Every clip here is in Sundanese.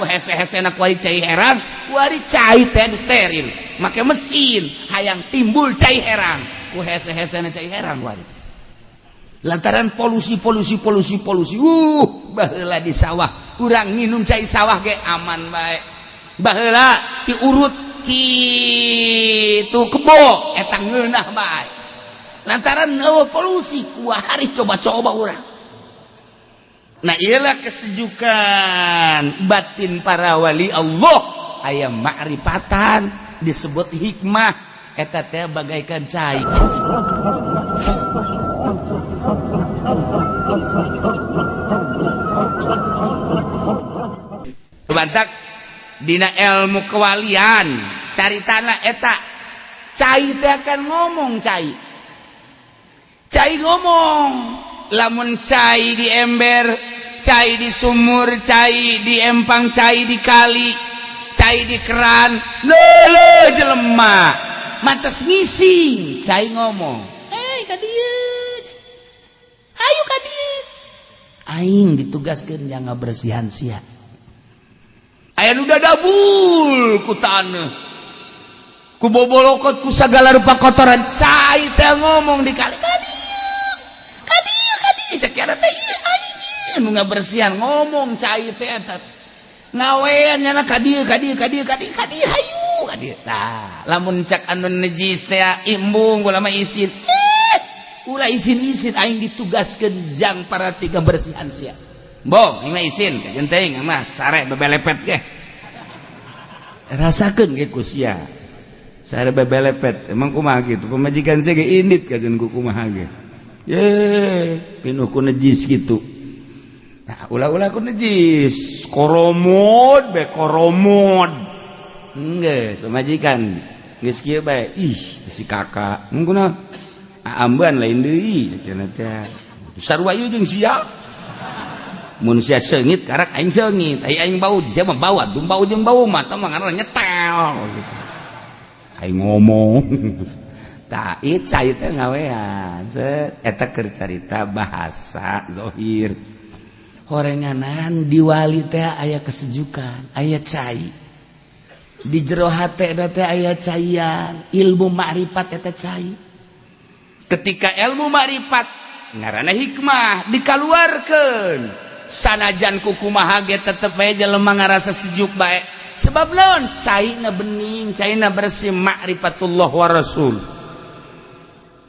Ku hese-hesena kuari cai herang, kuari cai teh steril make mesin hayang timbul cai herang, ku hese-hesena cai herang kuari lantaran polusi polusi polusi polusi. Baheula di sawah urang nginum cai sawah ge aman bae. Baheula diurut kitu kebo eta ngeunah bae lantaran eueuh polusi. Kuari coba-coba urang. Nah, iyalah kesejukan batin para wali Allah, aya ma'rifatan disebut hikmah, eta teh bagaikan cai. Bantak dina ilmu kewalian caritana eta cai teh akan ngomong, cai cai ngomong. Lamun cai di ember, cai di sumur, cai di empang, cai di kali, cai di keran, lele jelema mantes ngising, cai ngomong, "Hei, ka dieu, hayu ka dieu, aing ditugaskeun jang ngabersihan sia." Aya nu dadabul ku taneuh, ku bobolokot, ku sagala rupa kotoran, cai teh ngomong di kali, "Ka dieu, ka dieu, ka dieu." Cek teh, "Ieu aing nu ngabersihan." Ngomong cai teh eta ngawean nyana, "Ka dieu, ka dieu, ka dieu, ka dieu, ka dieu, hayu ka dieu." Tah, lamun cak anu najis teh imbung ulah mah isin, ulah isin-isin, aing ditugaskeun jang para tiga bersihan sia. Bong, aing mah isin kajeun teuing mah sare bebelepet ge. Rasakeun ge ku sia. Sare bebelepet, emang kumaha kitu? Pamajikan sia ge indit kajeun ku kumaha ge. Ye, pinuh ku najis kitu. Nah, ulah-ulah ku najis, koromod be koromod. Geus pamajikan geus kieu bae, ih si kakak. Mun kunaon? Ambean lain deui cenah teh. Sarua ieu jeung sia. Mun sia seungit karak aing seungit, ai aing bau sia mah bau, dum bau jeung bau mah tah mah ngaranna nyetel gitu. Aing ngomong. Tah, ieu cai teh ngawean. Set eta keur carita bahasa zahir. Horenganan di wali teh aya kesejukan, aya cai. Di jero hate teh aya caian, ilmu makrifat eta cai. Ketika ilmu makrifat ngaranna hikmah dikaluarkeun, sanajan kukumaha ge tetep bae jelema ngarasa sejuk bae. Sebab naon? Caina bening, caina bersih, makrifatullah wa rasul.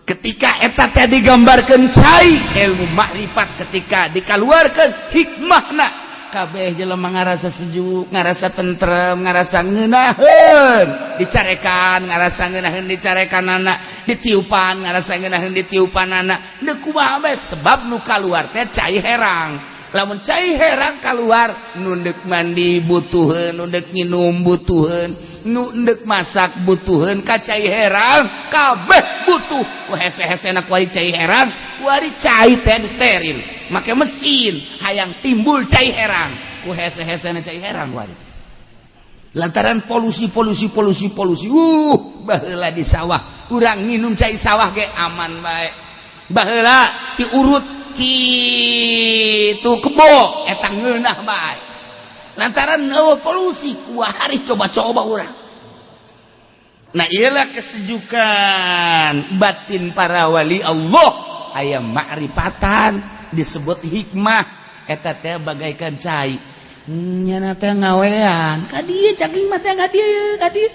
Ketika eta teh digambarkeun cai ilmu makrifat, ketika dikaluarkeun hikmahna, kabeh jelema ngarasa sejuk, ngarasa tentrem, ngarasa ngeunaheun dicarekan, ngarasa ngeunaheun dicarekan anak, ditiupan ngarasa ngeunaheun ditiupan anak. Deuk kumaha bae, sebab nu kaluar teh cai herang. Lamun cai herang keluar, nu deuk mandi butuheun, nu deuk nginum butuheun, nu deuk masak butuheun ka cai herang, kabeh butuh. Ku hese-hesena kuari cai herang, kuari cai teh steril make mesin hayang timbul cai herang, ku hese-hesena cai herang kuari lantaran polusi polusi polusi polusi. Baheula di sawah urang nginum cai sawah ge aman bae. Baheula diurut kitu kebo eta ngeunah bae lantaran eueuh polusi. Kuari coba-coba urang. Nah, iyalah kesejukan batin para wali Allah, aya ma'rifatan disebut hikmah, eta teh bagaikan cai nyana teh ngawean, "Ka dieu, caging mah teh, ka dieu, ka dieu,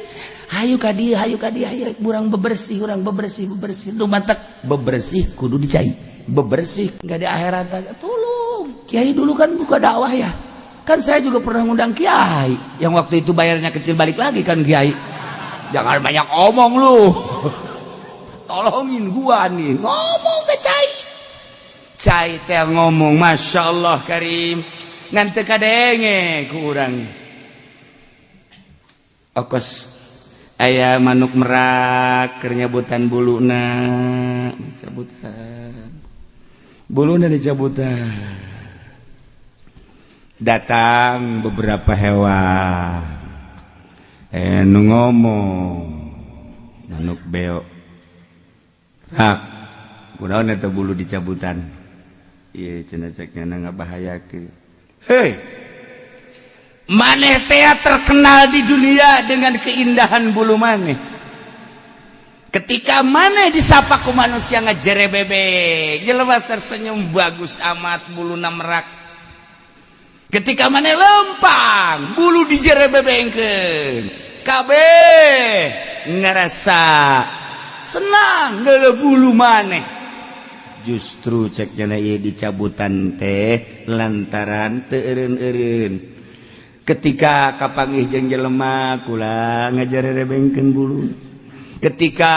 hayu ka dieu, hayu ka dieu, hayu urang bebersih, urang bebersih, bebersih." Nu matak bebersih kudu dicai bebersih nggak di akhirat. Tolong kiai, dulu kan buka dakwah ya kan, saya juga pernah ngundang kiai yang waktu itu bayarnya kecil, balik lagi kan. "Kiai, jangan banyak omong lu, tolongin gua nih." Ngomong ke cai, cai teh ngomong, "Masya Allah Karim," ngan teu kadenge ku urang. Okos aya manuk merak keur nyabutan buluna, cabutan buluna, dicabutan. Datang beberapa hewan, nu ngomong manuk beo, "Rak, kunaon eta bulu dicabutan?" "Ieu," cenah, cek nyana, "ngabahayakeun." Hei, Maneh teh terkenal di dunia dengan keindahan bulu maneh. Ketika maneh disapa ku manusia ngajerebebeng, jelema tersenyum, bagus amat buluna merak. Ketika maneh lempang, bulu dijerebebengkeun, kabeh ngerasa senang ngeuleuh bulu maneh. Justru cek nyana ieu dicabutan teh lantaran teu eureun-eureun. Ketika kapanggih jeung jelema kula ngajarebengkeun bulu. Ketika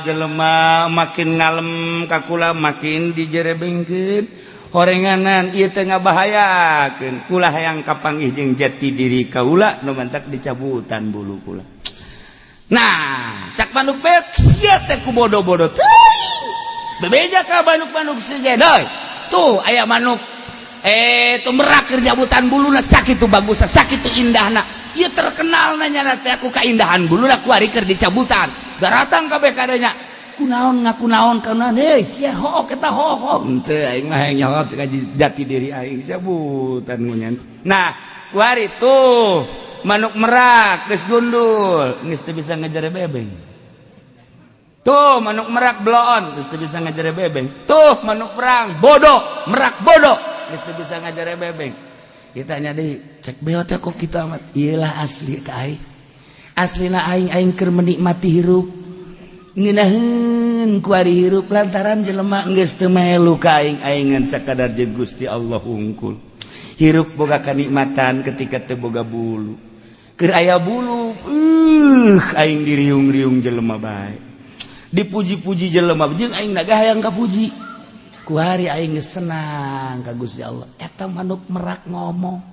jelema makin ngalem ka kula makin dijerebengkeun. Horenganan ieu teh ngabahayakeun. Kula hayang kapanggih jeung jati diri kaula nu mantak dicabutan bulu kula. Nah, cak manuk beok sia teh ku bodoh-bodoh teuing. Bebeja ka manuk-manuk sejen deui. Tuh aya manuk tuh merak keur nyabutan buluna, sakitu bagusna, sakitu indahna. Ieu terkenal nanya teh aku kaindahan buluna, kuari keur dicabutan. Daratang kabeh kadanya. Kunaon ngaku naon kunaon, heuh sia hook eta hook. Henteu, aing mah hayang nyaho ka jati diri aing cabutan ngunyan. Nah, kuari tuh manuk merak geus gundul, geus teu bisa ngajarebebeng. Tuh manuk merak bloon, geus teu bisa ngajarebebeng. Tuh manuk perang bodoh, merak bodoh, geus teu bisa ngajarebebeng. Ditanya deui, cek beo teh kok kitu amat. Iyalah asli ka aing. Aslina aing, aing keur menikmati hirup. Ngeunaheun kuari hirup lantaran jelema geus teu melu ka aing, aing ngan sakadar jeung Gusti Allah hungkul. Hirup boga kanikmatan ketika teu boga bulu. Keur aya bulu, aing diriung-riung jelema bae. Dipuji-puji jelema jeung aing naga hayang kapuji. Kuari aing geus senang ka Gusti Allah. Eta manuk merak ngomong.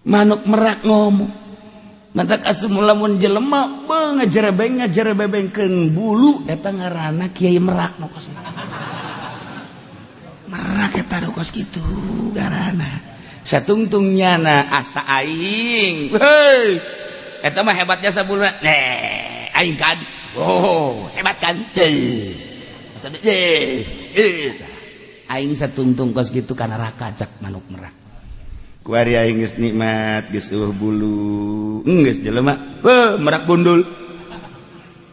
Manuk merak ngomong. Mantak asup lamun jelema beuh ngajerebeng ngajerebebengkeun bulu eta ngaranna kiai merak nu kos. Merak eta nu kos kitu ngaranna. Satungtung nyana asa aing. Heuy. Eta mah hebat jasa buluna. Eh, aing kan. Oh, hebat kan? Heuh. Asa eh, eh. Aing satungtung kos kitu ka neraka cak manuk merak. Kuari aing geus nikmat, geus eueuh bulu. Geus jelema, beuh merak gundul.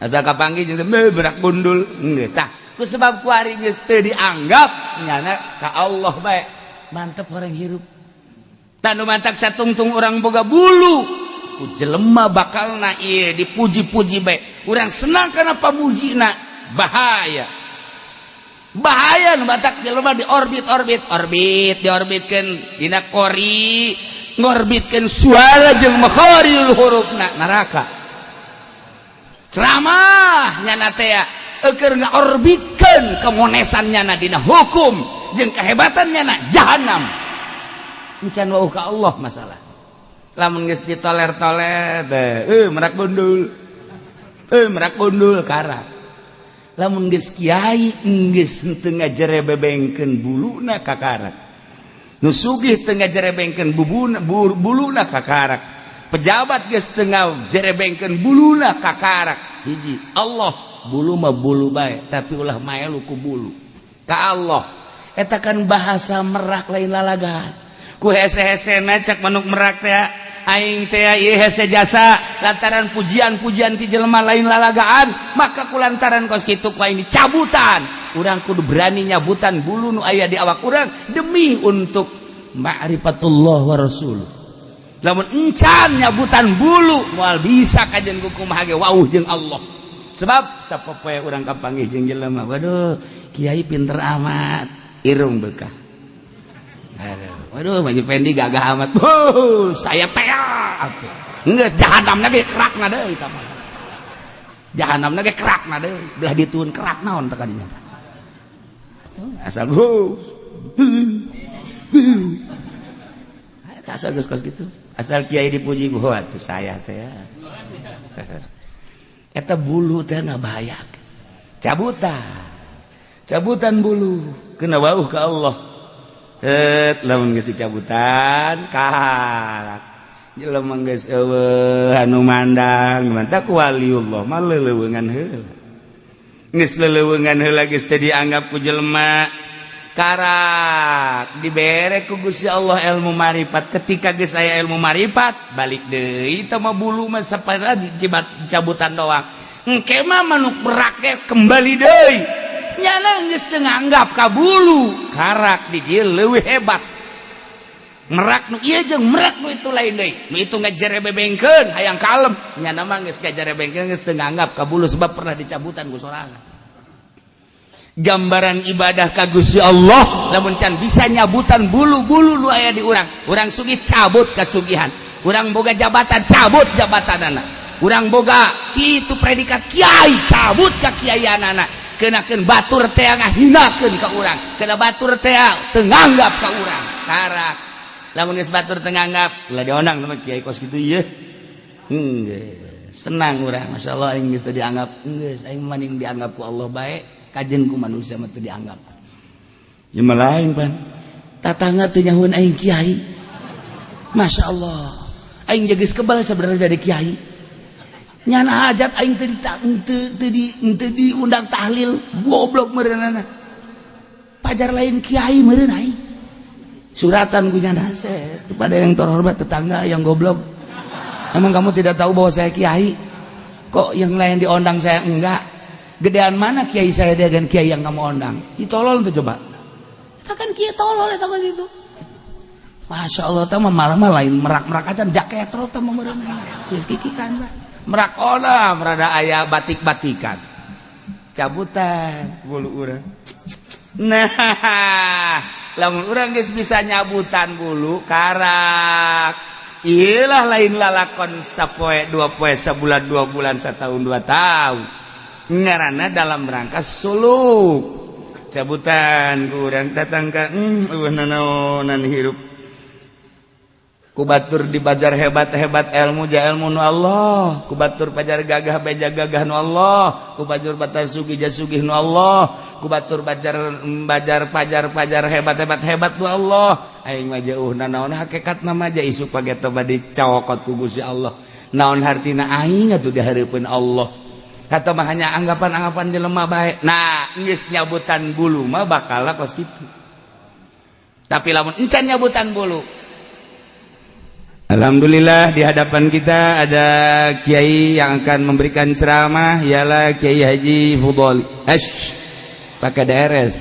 Asa kapanggih jeung beuh merak gundul. Geus tah, ku sebab kuari geus teu dianggap nyana ka Allah bae. Mantep orang hirup. Tah nu mantak satungtung urang boga bulu. Ku jelema bakalna ieu dipuji-puji bae. Urang senang kana pamujina, bahaya. Bahaya nu batak jelema di orbit-orbit, orbit diorbitkeun dina kori, ngorbitkeun suara jeung makharijul hurufna neraka. Ceramah nyana teh keur ngaorbitkeun kemonesan nyana dina hukum jeung kehebatan nyana jahanam. Encan wauh ka Allah masalah. Lamun geus ditoler-toler teh, merak gundul. Merak gundul karak. Lamun geus kiai geus henteu ngajerebebengkeun buluna kakarak. Nu sugih teu ngajerebengkeun bubuna buluna kakarak. Pejabat geus teu ngajerebengkeun buluna kakarak. Hiji, Allah bulu mah bulu bae tapi ulah maelu ku bulu. Ka Allah eta kan bahasa merak lain lalagan. Ku hese-hesena cak manuk merak teh aing teh ieu hese jasa lantaran pujian-pujian ti jelema lain lalagaan, maka ku lantaran kos kitu ku aing dicabutan. Urang kudu berani nyabutan bulu nu aya di awak urang demi untuk ma'rifatullah wa rasul. Lamun encan nyabutan bulu moal bisa kajen ku kumaha ge wauh jeung Allah. Sebab sapopoe urang kapanggih jeung jelema, waduh kiai pinter amat, irung bekah. Aduh, waduh baju Fendi gagah amat. Wuh, saya teh. Enggak jahanamna ge kerakna deui eta mah. Jahanamna ge kerakna deui, belah dituun kerak naon teh kadinya. Asal wuh. Asal geus kos kitu. Asal kiai dipuji, wah atuh saya teh. Eta bulu teh ngabahayakeun. Cabutan. Cabutan bulu kena wauh ka Allah. Lamun geus dicabutan karak jelema geus eueuh anu mandang mantak waliullah mah leuleungan heula. Geus leuleungan heula geus teu dianggap ku jelema. Karak dibere ku Gusti Allah ilmu marifat. Ketika geus aya ilmu marifat, balik deui teh mah bulu mah sapara cabutan doang. Engke mah manuk merak ge kembali deui. Nyana geus teu nganggap ka bulu. Karak di dieu leuwih hebat. Merak nu ieu jeung merak nu itu lain deui. Nu itu ngajerebebengkeun hayang kalem. Nyana mah geus ngajerebengkeun geus teu nganggap ka bulu sebab pernah dicabutan ku sorangan. Gambaran ibadah ka Gusti Allah lamun can bisa nyabutan bulu-bulu nu aya di urang. Urang sugih cabut kasugihan, urang boga jabatan cabut jabatanana, urang boga kitu predikat kiai cabut ka kiaianana. Kenakeun batur teh ngahinakeun ka urang, kena batur teh teu nganggap ka urang. Karak lamun geus batur teu nganggap ulah diondang sama kiai kos kitu ieu. Senang urang, masyaallah aing geus teu dianggap, geus aing maning dianggap ku Allah bae. Kajen ku manusia mah teu dianggap. Ya mah lain pan. Tatangga teu nyahueun aing kiai. Masya Allah. Aing geus kebal sebenarnya jadi kiai. Nyana hajat aing teu diundang tahlil, goblok meureunana. Pajar lain kiai meureun aing. Suratan ku nyana kepada yang terhormat tetangga yang goblok. Emang kamu tidak tahu bahwa saya kiai? Kok yang lain diundang saya enggak? Gedean mana kiai saya dengan kiai yang kamu ondang? Ki tolol tuh coba. Kita kan kiai tolol eta mah gitu. Masya Allah teh mah malah mah lain merak-merak aja jaketro teh mah meureun. Geus kikikan mah. Merak ona merada aya batik-batikan. Cabutan bulu urang. Nah, lamun urang geus bisa nyabutan bulu karak. Iyalah lain lalakon sapoe dua poe sabulan 2 bulan setahun 2 tahun. Ngarana dalam rangka suluk cabutan kurang datang ka nanaonan hirup ku batur di bajar hebat-hebat ilmu ja ilmu nu Allah, ku batur pajar gagah beja gagah nu Allah, ku batur batar sugih ja sugih nu Allah, ku batur bajar bajar pajar pajar hebat-hebat hebat nu Allah. Aing mah jauh nanaon hakikatna mah ja isuk pageto bade cawokot ku Gusti Allah. Naon hartina aing atuh di hareupeun Allah. Atau mah hanya anggapan-anggapan jelema bae. Nah, geus nyabutan bulu mah bakal kos kitu. Tapi lamun encan nyabutan bulu. Alhamdulillah di hadapan kita ada kiai yang akan memberikan ceramah, ialah Kiai Haji Fudholi. Esh, pakai DRS.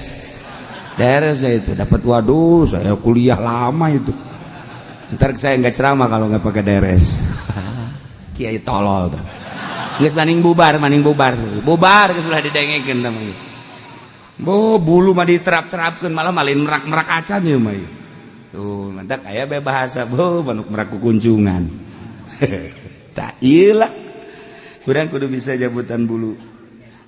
DRS ya itu dapat, waduh, saya kuliah lama itu. Ntar saya nggak ceramah kalau nggak pakai DRS. Kiai tolol tuh. Geus maning bubar, maning bubar. Bubar geus ulah didengekeun tah geus. Bo bulu mah diterap-terapkeun malah malin merak-merak acan ieu mah. Tuh, mantak aya bae bahasa bo manuk merak kukunjungan. Tak ieu lah. Urang kudu bisa jabutan bulu.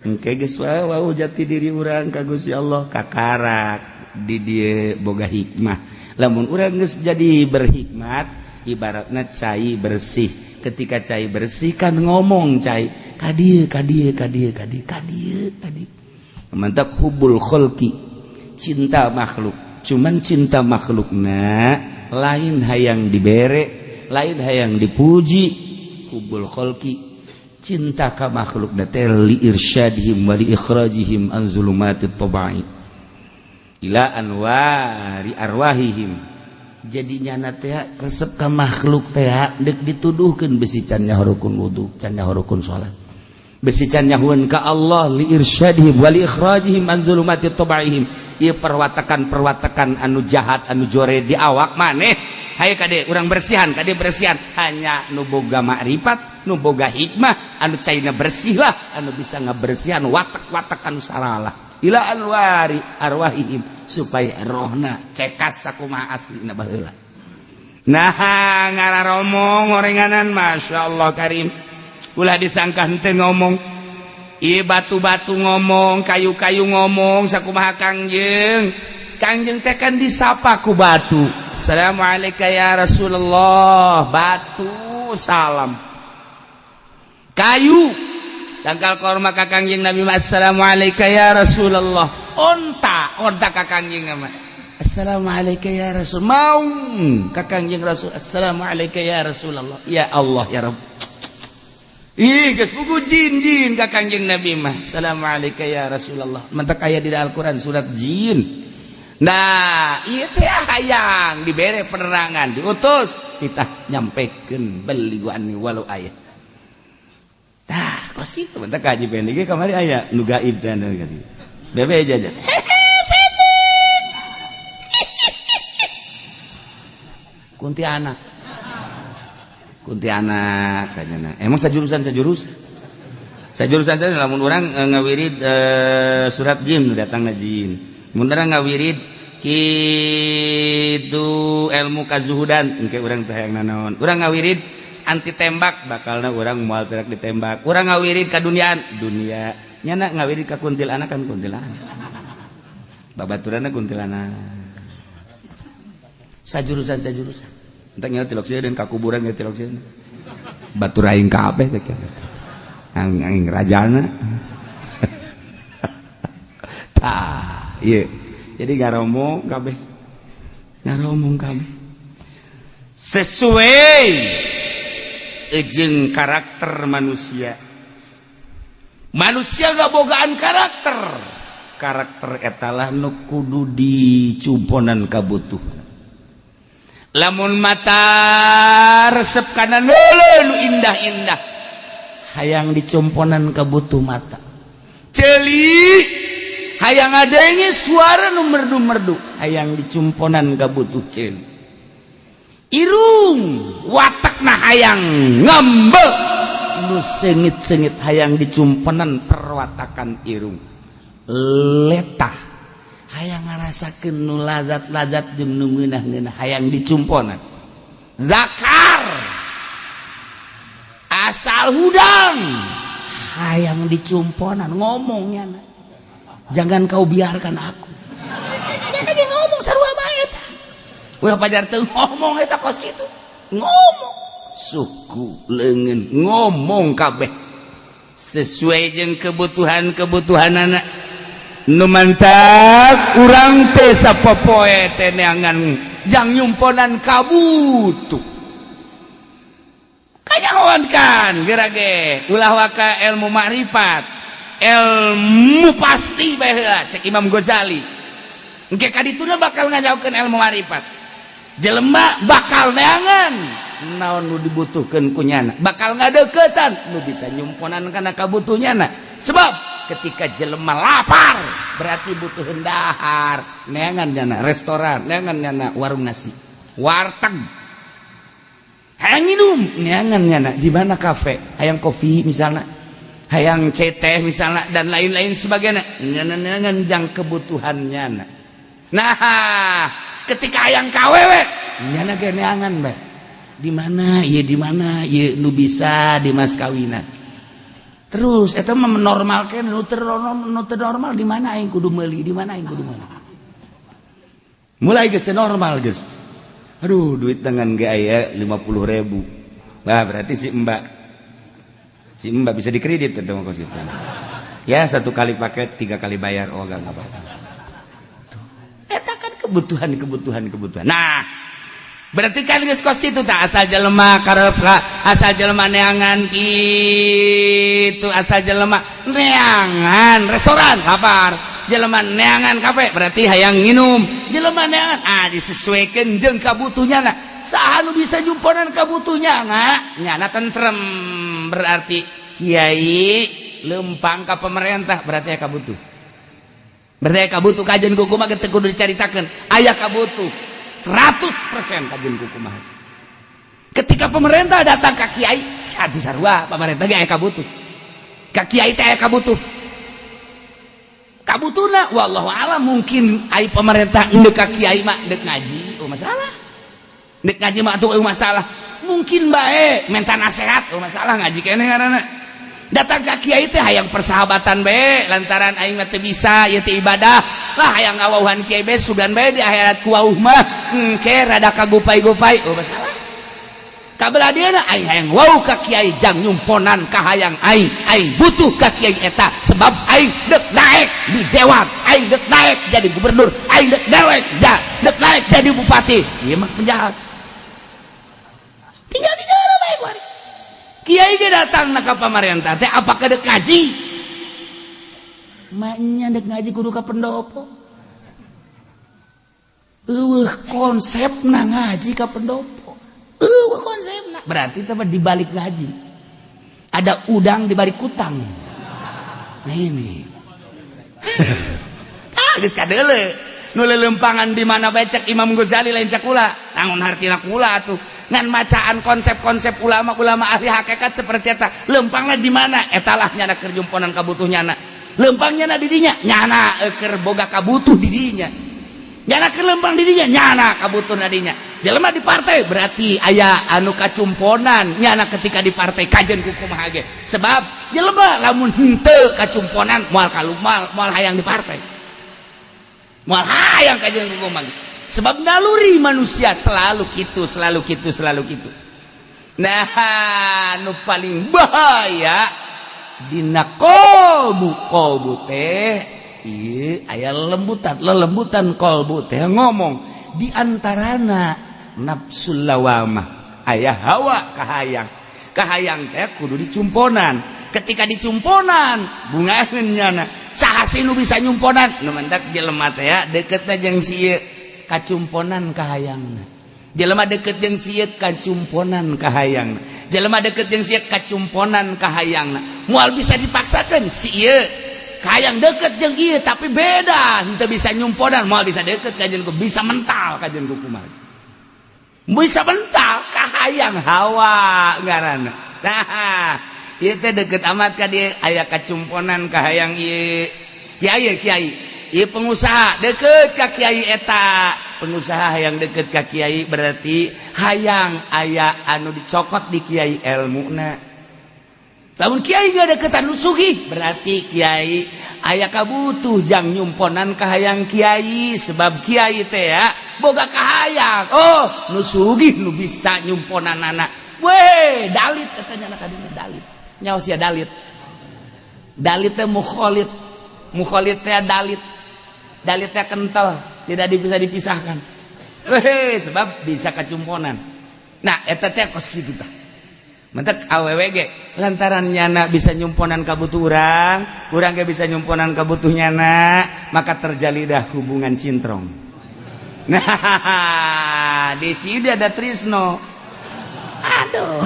Engke geus wau jati diri urang ka Gusti Allah kakarak di dieu boga hikmah. Lamun urang geus jadi berhikmat, ibaratna cai bersih. Ketika cai bersih kan ngomong cai kadieu kadieu kadieu kadieu kadieu kadieu. Mantap hubul kholqi, cinta makhluk. Cuman cinta makhlukna lain hayang dibere, lain hayang dipuji. Hubul kholqi, cinta ka makhlukna teh li irsyadihim wa li ikhrajihim an zulumatit tabai ila anwari arwahihim. Jadi nyana teh resep ka makhluk teh deuk dituduhkeun besi can nyahorukun wudu, can nyahorukun salat. Besi can nyahueun ka Allah li irsyadihim wa li ikhrajihim an zulumati tabaihim. Ieu perwatakan-perwatakan anu jahat anu jore di awak maneh. Hayu kade urang bersihan, kade bersihan. Hanya nu boga makrifat, nu boga hikmah, anu caina bersih lah, anu bisa ngabersihan watak-watak anu saralah. Ila anwari arwahihim, supaya rohna cekas sakumaha aslina baheula. Nah, ngararomong orenganan masyaallah karim. Ulah disangka henteu ngomong. Ieu batu-batu ngomong, kayu-kayu ngomong sakumaha Kangjeng. Kangjeng teh kan disapa ku batu. Assalamualaikum ya Rasulullah. Batu salam. Kayu tangkal korma ka Kangjeng Nabi, assalamualaikum ya Rasulullah. Onta, onta ka Kangjeng mah. Assalamualaikum ya Rasul. Maung ka Kangjeng Rasul. Assalamualaikum ya Rasulullah. Ya Allah ya Rabb. Ih, geus buku jin-jin ka Kangjeng Nabi mah. Assalamualaikum ya Rasulullah. Mantak aya di Al-Qur'an surat jin. Nah, ieu teh hayang dibere penerangan, diutus kita nyampekeun beli anni walau ayat. Tah, kos kitu bentar ka Haji Pendi ge kamari aya nu gaib teh anu bebe aja. Kuntianak. Kuntianak kanyana. Emang sajurusan sajurusan. Sajurusan saja lamun urang ngawirid surat jin datangna jin. Mun urang ngawirid kitu ilmu kazuhudan engke urang teh hayang nanaon. Urang ngawirid anti tembak bakalna urang moal terak ditembak. Urang ngawirid ka duniaan dunia. Nyana ngawirid ka kuntilanak kan kuntilanak. Babaturanna kuntilanak. Sajurusan sajurusan. Entah nyawa tilok sieun ka kuburan nyawa tilok sieun. Batur aing kabeh cek. Aing rajana. Tah, ieu. Jadi ngaromong kabeh. Ngaromong kabeh. Sesuai jeung karakter manusia. Manusia ngabogaan karakter. Karakter eta lah nu kudu dicumponan kabutuh. Lamun mata resep kana nu indah-indah hayang dicumponan kabutuh mata. Ceuli hayang adenge suara nu merdu-merdu hayang dicumponan kabutuh ceuli. Irung watakna hayang ngambe nu seungit-seungit hayang dicumponan perwatakan irung. Letah hayang ngarasakeun nu lazat-lazat jeung nu ngeunah-ngeunah hayang dicumponan. Zakar asal hudang hayang dicumponan ngomongnya. Jangan kau biarkan aku. Nya lagi ngomong sarua bae eta. Ulah pajar teu ngomong eta kos kitu. Ngomong suku leungeun ngomong kabeh sesuai jeung kebutuhan-kebutuhanana. Nu mantak urang teh sapopoe teh neangan jang nyumponan kabutuh. Kanyahoan kan geura ge ulah waka ilmu makrifat, ilmu pasti bae heula cek Imam Ghazali. Engke ka dituna bakal ngajaukeun ilmu makrifat. Jelema bakal neangan naon nu dibutuhkeun ku nyana, bakal ngadeuketan nu bisa nyumponan kana kabutuhnyana. Sebab ketika jelema lapar berarti butuh dahar, neangan nyana restoran, neangan nyana warung nasi, warteg. Hayang minum, neangan nyana di mana kafe, hayang kopi misalnya, hayang teh misalnya dan lain-lain sebagainya. Nyana neangan jang kebutuhan nyana. Nah, ketika hayang kawewe, nyana ge neangan bae. Di mana ieu, di mana ieu nu bisa di mas kawinan. Terus eta mah menormalkeun nu teu normal di mana aing kudu meuli, di mana aing kudu meuli. Mulai geus teu normal geus. Aduh, duit dengan ge aya 50.000. Nah, berarti si Mbak. Si Mbak bisa dikredit eta mah kos kitu. Ya, satu kali paket, 3 kali bayar, oh enggak apa-apa. Eta kan kebutuhan. Nah, berarti kan geus kos kitu tah asal jelema karep asal jelema neangan kitu, asal jelema neangan restoran lapar, jelema neangan kafe berarti hayang nginum, jelema neangan disesuaikeun jeung kabutuhnyana. Saha nu bisa jumponan kabutuhnyana nyana tentrem, berarti kiai lempang ka pemerintah berarti aya kabutuh. Berarti aya kabutuh kajian kuku mah teu kudu dicaritakeun, aya kabutuh 100% kajian kuku mah. Ketika pemerintah datang ka kiai, aduh sarua pemerintah ge aya kabutuh. Ka kiai teh aya kabutuh. Kabutuhna wallahu alam mungkin ai pemerintah endek ka kiai mah deuk ngaji, oh masalah. Deuk ngaji mah atuh masalah. Mungkin bae menta nasehat, oh masalah ngaji keneh ngaranna. Datang ka kiai teh hayang persahabatan bae lantaran aing mah teu bisa ieu teh ibadah. Lah hayang ngawauhan kiai bae sugan bae di akhirat ku wauh mah engke rada kagupai-gupai, oh masalah. Kabelah dieuna aing hayang wauh ka kiai jang nyumponan ka hayang aing, aing butuh ka kiai eta sebab aing deuk naek di dewan, aing deuk naek jadi gubernur, aing deuk naek deuk naek jadi bupati. Ieu mah penjahat. Tinggal di dalam bae kuari. Kiai ge datang na ka pamarentah teh apakah deuk ngaji? Maknya dek ngaji kudu ka pendopo. Euweuh konsepna ngaji ka pendopo, euweuh konsepna. Berarti teh di balik ngaji ada udang di balik kutang. Nah, ini ah geus kadeule nu lelempangan di mana bae. Cek Imam Ghazali, lain cek kula, naon hartina kula atuh, ngan macaan konsep-konsep ulama-ulama ahli hakikat seperti eta. Lempangna di mana, etalah nyana keur jumponan kabutuh nyana. Lempangnya na di dinya, nyana keur boga kabutuh di dinya. Nyana keur lempang di dinya, nyana kabutuh na dinya. Jelema di partai berarti aya anu kacumponan nyana ketika di partai, kajen ku kumaha ge. Sebab jelema lamun henteu kacumponan moal kalumal, moal hayang di partai, moal hayang kajen ku kumaha ge. Sebab naluri manusia selalu gitu, selalu gitu, selalu gitu. Nah, nu paling bahaya dina kolbu. Kolbu teh ieu aya lembutan, lelembutan kolbu teh ngomong di antarana nafsul lawamah, aya hawa kahayang. Kahayang teh kudu dicumponan. Ketika dicumponan, bungaheun nyana. Saha sih nu bisa nyumponan? Nu mendak jelema teh ya deketna jeung si ieu, kacumponan kahayangna. Jelema deket jeung si ieu, kacumponan kahayangna. Jelema deket jeung si ieu, kacumponan kahayangna. Moal bisa dipaksakan. Si ieu kahayang deket jeung ieu, tapi beda, henteu bisa nyumponan, moal bisa deket kajen ku, bisa mental kajen ku. Kumaha bisa mental kahayang? Hawa ngaranna. Nah, ieu teh deket amat ka dieu, aya kacumponan kahayang ieu. Kiai, kiai ieu pengusaha deket ka kiai eta. Pengusaha yang deket ka kiai berarti hayang aya anu dicokot di kiai, ilmuna. Lamun kiai gak deketan nu sugih, berarti kiai aya kabutuh jang nyumponan kahayang kiai. Sebab kiai teh ya boga kahayang, oh, nu sugih nu bisa nyumponan anak. Weh, dalit katanya anak kadinya, dalit nyawa sia. Dalit, dalit teh mukholid, mukholid teh dalit, dalit teh kental, tidak bisa dipisahkan. Weh, sebab bisa kacumponan. Nah, eta teh kos kitu tah. Mentek awewe ge lantaran nyana bisa nyumponan kabutuh urang, urang ge bisa nyumponan kabutuh nyana, maka terjalidah hubungan cintrong. Nah, di sini ada trisno. Aduh,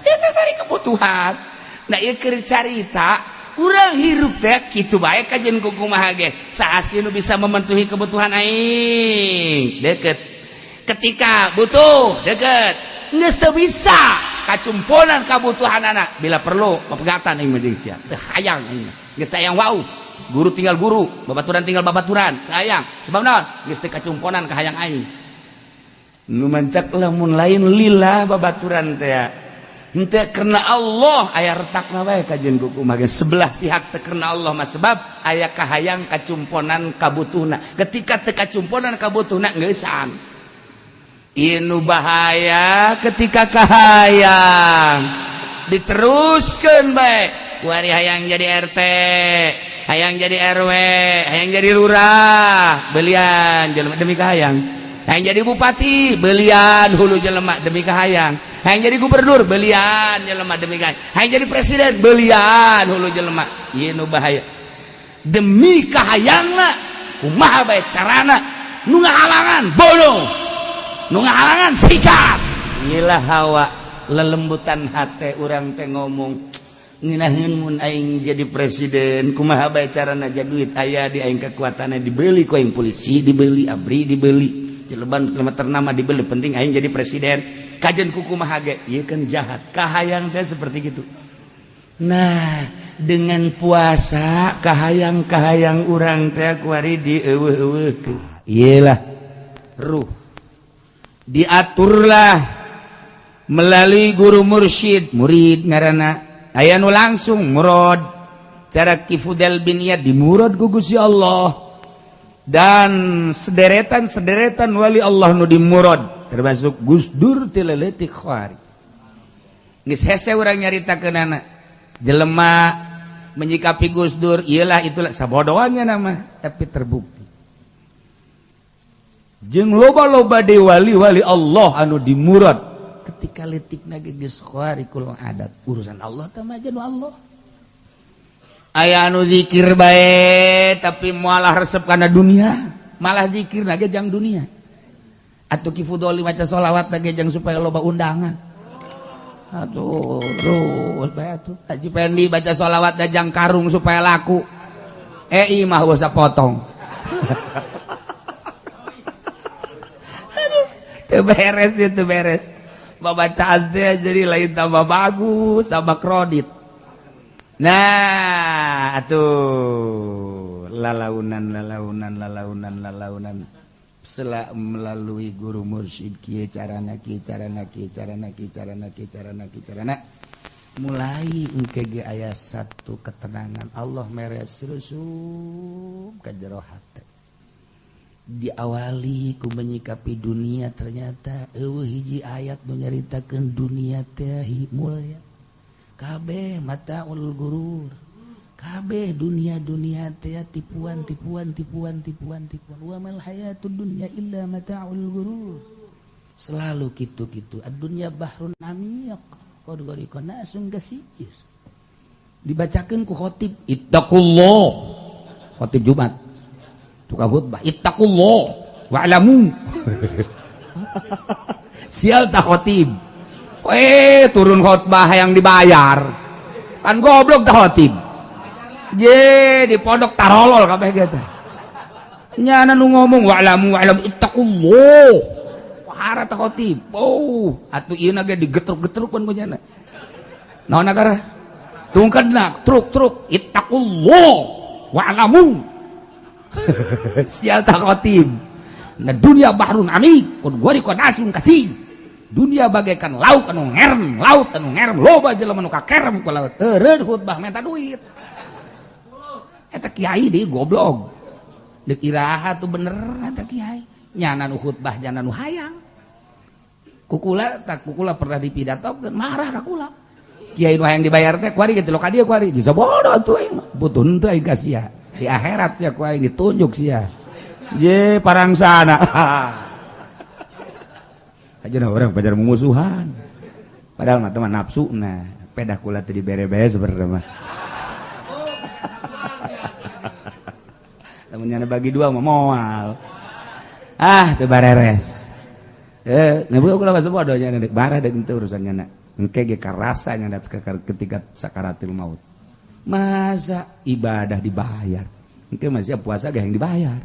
itu sari kebutuhan. Nah, ieu keur carita urang hirup teh kitu bae, kajen ku kumaha ge. Saha sih nu bisa memenuhi kebutuhan aing? Deket. Ketika butuh, deket. Geus teu bisa kacumponan kabutuhan anak, bila perlu pepegatan aing mah jeung sia. Teu hayang aing. Geus teu hayang wau. Guru tinggal guru, babaturan tinggal babaturan, teu hayang. Sebab naon? Geus teu kacumponan kahayang aing. Nu mancak lamun lain lillah babaturan teh, henteu karena Allah, aya retakna bae kajen ku kumaha ge. Sebelah pihak teu karena Allah mah, sebab aya kahayang kacumponan kabutuhna. Ketika teu kacumponan kabutuhna, geusan. Ieu bahaya ketika kahayang diteruskan bae. Kuari hayang jadi RT, hayang jadi RW, hayang jadi lurah, belian jelema demi kahayang. Hayang jadi bupati, belian hulu jelema demi kahayang. Hayang jadi gubernur, belian jelema demi kahayang. Hayang jadi presiden, belian hulu jelema. Ieu nu bahaya, demi kahayangna kumaha bae carana. Nu ngahalangan bodoh, nu ngahalangan sikat. Inilah hawa, lelembutan hate urang teh ngomong, nginaheun mun aing jadi presiden, kumaha bae carana, duit aya di aing, kekuatannya dibeli ku aing, polisi dibeli, ABRI dibeli, Cileban ternama dibeli, penting aing jadi presiden, kajen ku kumaha ge. Ieu kan jahat kahayang teh seperti gitu. Nah, dengan puasa kahayang-kahayang urang teh kuari dieuweuh-euweuh. Iyalah, ruh diaturlah melalui guru mursyid, murid ngaranna. Aya nu langsung murad, cara Ki Fudel bin Iyad dimurad ku Gusti Allah, dan sederetan-sederetan wali Allah nu dimurad, termasuk Gus Dur ti leutik khawari. Geus hese urang nyaritakeunana. Jelema menyikapi Gus Dur iyalah itulah sabodoannya nama, tapi terbukti jeung loba-loba de wali-wali Allah anu dimurad ketika letik ge geus khariqul adat. Urusan Allah teh mah Allah. Aya anu zikir bae tapi moal resep kana dunia. Malah zikir lagi jang dunia. Atuh Ki Fudoli maca sholawat lagi jang supaya loba undangan. Atuh terus bae atuh. Haji Pendi baca sholawat jang karung supaya laku. Imah usah potong. Aduh, teu beres itu beres. Babacaan teh jadi lain tambah bagus, tambah kredit. Nah, atuh lalaunan lalaunan lalaunan lalaunan sela melalui guru mursyid kieu carana kieu carana kieu carana kieu carana kieu carana kieu carana mulai engke ge aya satu ketenangan Allah meres rusuk ka jero hate. Diawali ku menyikapi dunia ternyata eueuh hiji ayat nu nyaritakeun dunia teh mulya. Kabeh mataul gurur. Kabeh dunia-dunia teh tipuan tipuan tipuan tipuan tipuan. Wa mal hayatud dunya illa mataul gurur. Selalu kitu-kitu. Ad-dunya bahrun amiq. Qad gharika nasun katsir. Dibacakeun ku khotib ittaqullah. Khotib Jumat. Tukang khutbah ittaqullah wa'lamu. Sial tak khotib. Turun khotbah yang dibayar. Kan goblok tak khotib. Je di pondok tarolol kabeh gitu. Nyana nu ngomong wa'lamu wa'lam ittaqullah. Wahara tak khotib. Oh, atuh ieu na ge digetruk-getruk ku nyana. Naon akara? Tungkedna truk-truk ittaqullah wa'lamu. Sial tak khotib. Nah dunia bahrun amik, kun gharika nasun katsir. Dunia bagaikan laut anu ngerem, laut anu ngerem, loba jelema nu kakerem ku laut. Eureun khutbah minta duit. Eta kiai deui goblok. Deuk iraha tuh bener eta kiai. Nyana nu khutbah nyana nu hayang. Kukula tak kukula pernah dipidatokeun, marah ka kula. Kiai nu hayang dibayar teh kuari kitu ka dieu kuari. Bisa bodoh atuh aing mah. Butuh henteu aing ka sia. Di akhirat sia ku aing ditunjuk sia. Je parangsana. Aja orang pajar mumusuhan. Padahal mah teman nafsu nah, pedah kula teh dibere-bere sebenarnya mah. Lamun nyana bagi dua mah moal. Ah, teu bareres. Ngebu kula mah bodoh nya deuk barah deuk henteu urusan nyana. Engke ge karasa nya ketika sakaratil maut. Masa ibadah dibayar. Engke masih puasa ge yang dibayar.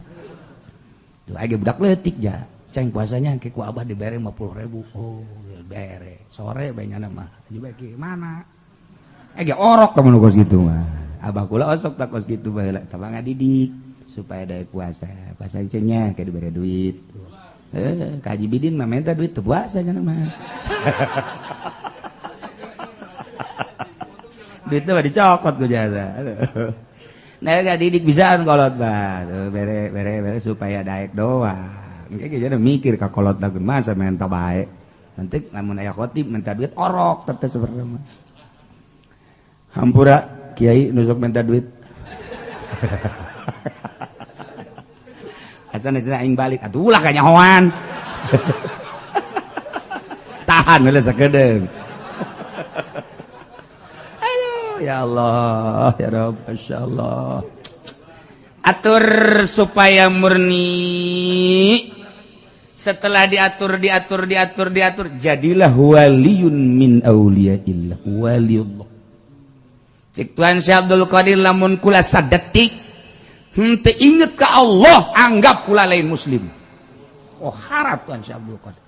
Tuh age budak leutik ja. Ceng puasanya ke ku abah dibere 50.000. Oh, bere. Sore bae nyana mah. Juga ki mana? Ge orok temen kos gitu mah. Abah kula osok tak kos gitu baheula. Tabang ngadidik supaya daek puasa. Puasa nya ke dibere duit. Ka Haji Bidin mah minta duit teu puasa nyana mah. Duitnya mah dicokot ku jasa. Nah, ngadidik bisaan kolot mah. Bere bere bere supaya daek doang. Engke jadi mikir ka kolot dageun masa minta bae. Nanti lamun aya khotib minta duit orok teh sebenarnya mah. Hampura kiai nusuk minta duit. Asana cenah aing balik atuh ulah kanyahoan. Tahan heula sakedeung. Aduh ya Allah ya Rabb masyaallah. Atur supaya murni. Setelah diatur, diatur, diatur, diatur, jadilah waliyun min auliyaillah, waliullah. Cik Tuan Syekh Abdul Qadir lamun kula sadetik henteu inget ka Allah, anggap kula lain muslim. Oh harap Tuan Syekh Abdul Qadir.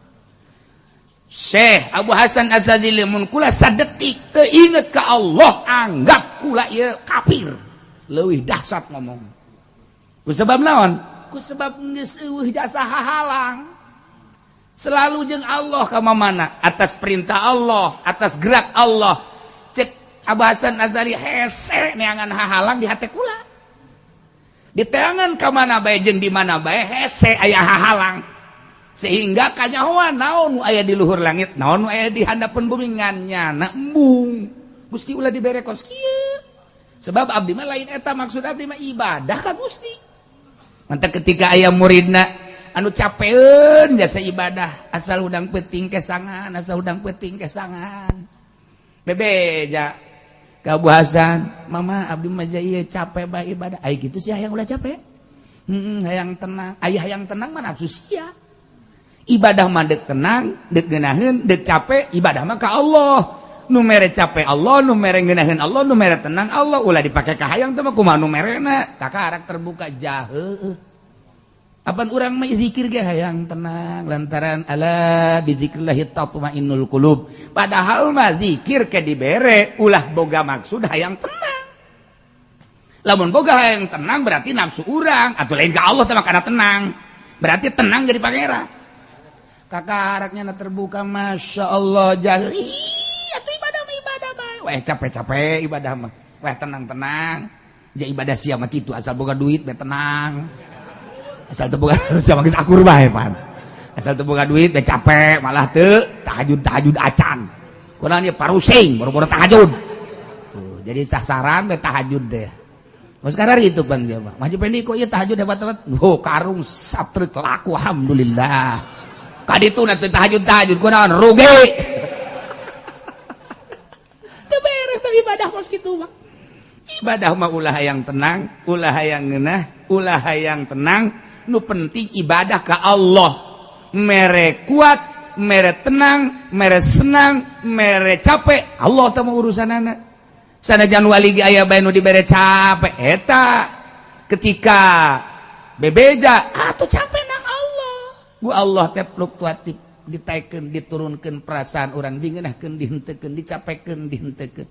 Syekh Abu Hasan Az-Zadzili mun kula sadetik teu inget ka Allah, anggap kula ieu kafir. Leuwih dahsyat ngomong. Ku sebab naon? Ku sebab geus eueuh jasa hahalang. Selalu jeung Allah ka mamana, atas perintah Allah, atas gerak Allah. Cek Abu Hasan Azali hese neangan hahalang di hate kula. Di teangan ka mana bae jeung di mana bae hese aya hahalang. Sehingga kanyahoan naon nu aya di luhur langit, naon nu aya di handapeun bumi ngan nyana embung. Gusti ulah dibere kos kieu. Sebab abdi mah lain eta maksud abdi mah ibadah ka Gusti. Mantap ketika aya muridna anu capeun jasa ibadah asal udang peting kesangan, asal udang peting kesangan. Bebeja ka Abu Hasan, mama abdi mah ieu capek bae ibadah. Ai kitu sih hayang ulah capek. Hayang tenang, ayah hayang tenang mah nafsu sia. Ibadah mah dek tenang, dek ngeunaheun, dek capek, ibadah mah ka Allah. Nu mere capek Allah, nu mere ngeunaheun Allah, nu mere tenang Allah. Ulah dipake ka hayang teh mah kumaha nu merena. Kakarak terbuka jahe. Apan urang mah zikir ge hayang tenang lantaran ala bizikrillahi tatmainnul qulub. Padahal mah zikir ke dibere ulah boga maksud hayang tenang. Lamun boga hayang tenang berarti nafsu urang atau lain ka Allah teh mah kana tenang. Berarti tenang jadi pangeran. Kakaraknya terbuka Masya Allah jahe. Atuh ibadah mah ibadah bae. Weh capek-capek ibadah mah. Weh tenang-tenang. Ja ibadah sia mah kitu asal boga duit bae tenang. Asal teu boga sia mah geus akur bae pan. Asal teu boga duit bae capek malah teu tahajud-tahajud acan. Kunaon ieu parusing boro-boro tahajud. Tuh, jadi sasaran bae tahajud teh. Mun sekarang itu pan sia mah. Maju pendi kok ieu tahajud hebat-hebat. Oh, karung satrek laku alhamdulillah. Kaditu na teu tahajud-tahajud kunaon rugi. Teu beres tapi ibadah kos kitu mah. Ibadah mah ulah hayang tenang, ulah hayang ngeunah, ulah hayang tenang, nu penting ibadah ka Allah. Mere kuat, mere tenang, mere senang, mere capek, Allah teh mah urusanana. Sanajan wali ge aya bae nu dibere capek eta ketika bebeja atuh capek nang Allah. Ku Allah teh fluktuatif ditaikeun diturunkeun perasaan urang dingeunahkeun dihenteukeun dicapekeun dihenteukeun.